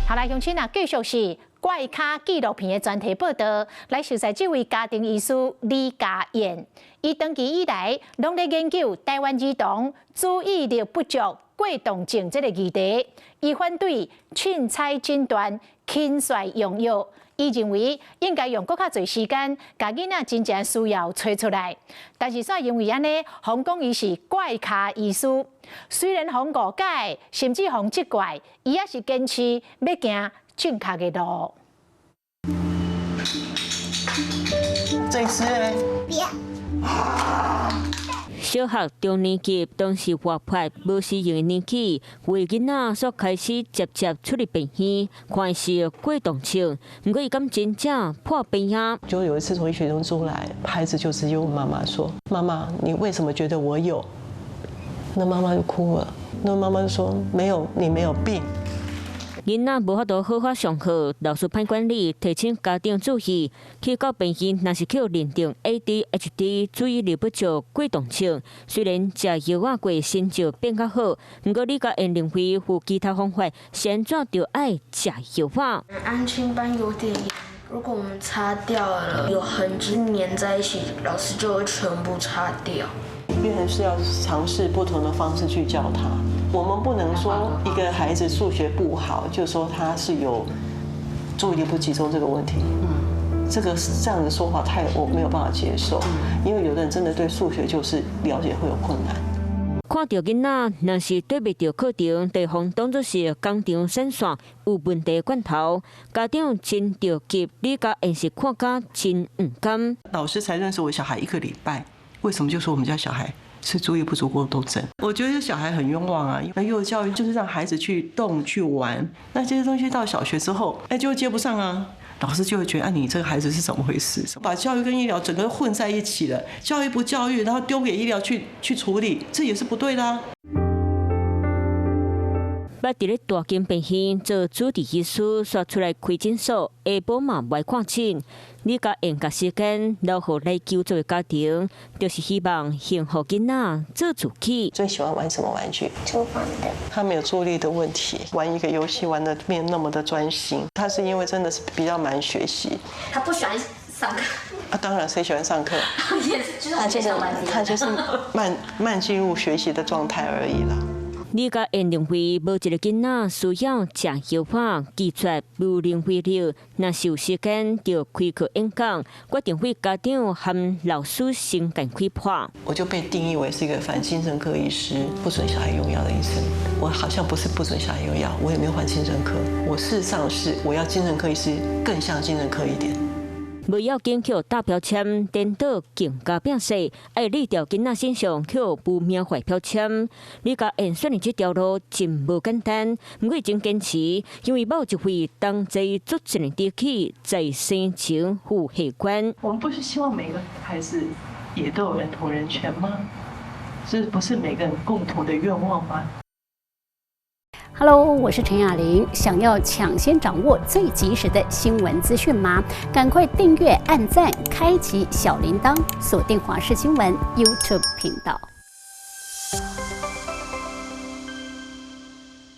好來，鄉親啊，繼續是怪咖紀錄片的專題報道，來熟悉這位家庭醫師李佳燕。伊長期以來攏咧研究台灣兒童注意力不足過動症這個議題。伊反對凊彩診斷、輕率用藥。伊認為應該用閣較濟時間，共囡仔真正需要揣出來。但是煞因為按呢，予人講伊是怪咖醫師。雖然予人誤解，甚至予人責怪，伊也是堅持欲行正確的路。這隻呢？小學中年級當時活潑無適應的年紀，為囡仔煞開始漸漸出入病院，看是過動症，毋過伊敢真正破病啊？就有一次從醫學中出來，孩子就直接問媽媽說：“媽媽，你為什麼覺得我有？”那媽媽就哭了。那媽媽就說：“沒有，你沒有病。” 囡仔無法度好好上課，老師歹管理，提醒家長注意，去到病院若是去認定 ADHD 注意力不足過動症，雖然食藥仔過成就變較好，毋過李嘉燕認為有其他方法，是按怎就愛食藥仔。安親班有點嚴，如果我們擦掉了有痕跡粘在一起，老師就會全部擦掉。變成是要嘗試不同的方式去教他。我們不能說一個孩子數學不好，就說他是有注意力不集中這個問題。這個這樣的說法太我沒有辦法接受，因為有的人真的對數學就是了解會有困難。看著囡仔若是對袂著課程，就予當作是工廠產線有問題罐頭，家長真著急，李嘉燕是看甲真毋甘。老師才認識我小孩一個禮拜，為什麼就說我們家小孩是注意不足過動症？我覺得小孩很冤枉啊！那幼兒教育就是讓孩子去動去玩，那這些東西到小學之後，哎，就接不上啊。老師就會覺得，啊，你這個孩子是怎麼回事？把教育跟醫療整個混在一起了，教育不教育，然後丟給醫療去處理，這也是不對的啊。捌佇咧大間病院做主治醫師，煞出來開診所，下晡嘛袂看診。李嘉燕共時間留予來求助的家庭，就是希望幸福囡仔做自己。最喜歡玩什麼玩具？廚房的。他沒有注意力的問題，玩一個遊戲玩得沒有那麼的專心。他是因為真的是比較慢學習。他不喜歡上課。啊，當然，誰喜歡上課？也是，他就是慢慢進入學習的狀態而已啦。李嘉燕認為，無一個囡仔需要食藥仔，拒絕無能為力。若是有時間，就開課演講，決定為家長和老師先共開破。我就被定義為是一個反精神科醫師，不准小孩用藥的醫生。我好像不是不准小孩用藥，我也沒有反精神科。我事實上是我要精神科醫師更像精神科一點。無要緊予貼標籤，顛倒更加變色，愛濾掉囡仔身上予污名化標籤。李嘉燕選擇這條路真無簡單，毋過真堅持，因為某一位同齊作戰的知己在生前赴下關。我們不是希望每個孩子也都有兒童人權嗎？這不是每個人共同的願望嗎？ Hello，我是陳雅玲。想要搶先掌握最及時的新聞資訊嗎？趕快訂閱、按讚、開啟小鈴鐺，鎖定華視新聞 YouTube 頻道。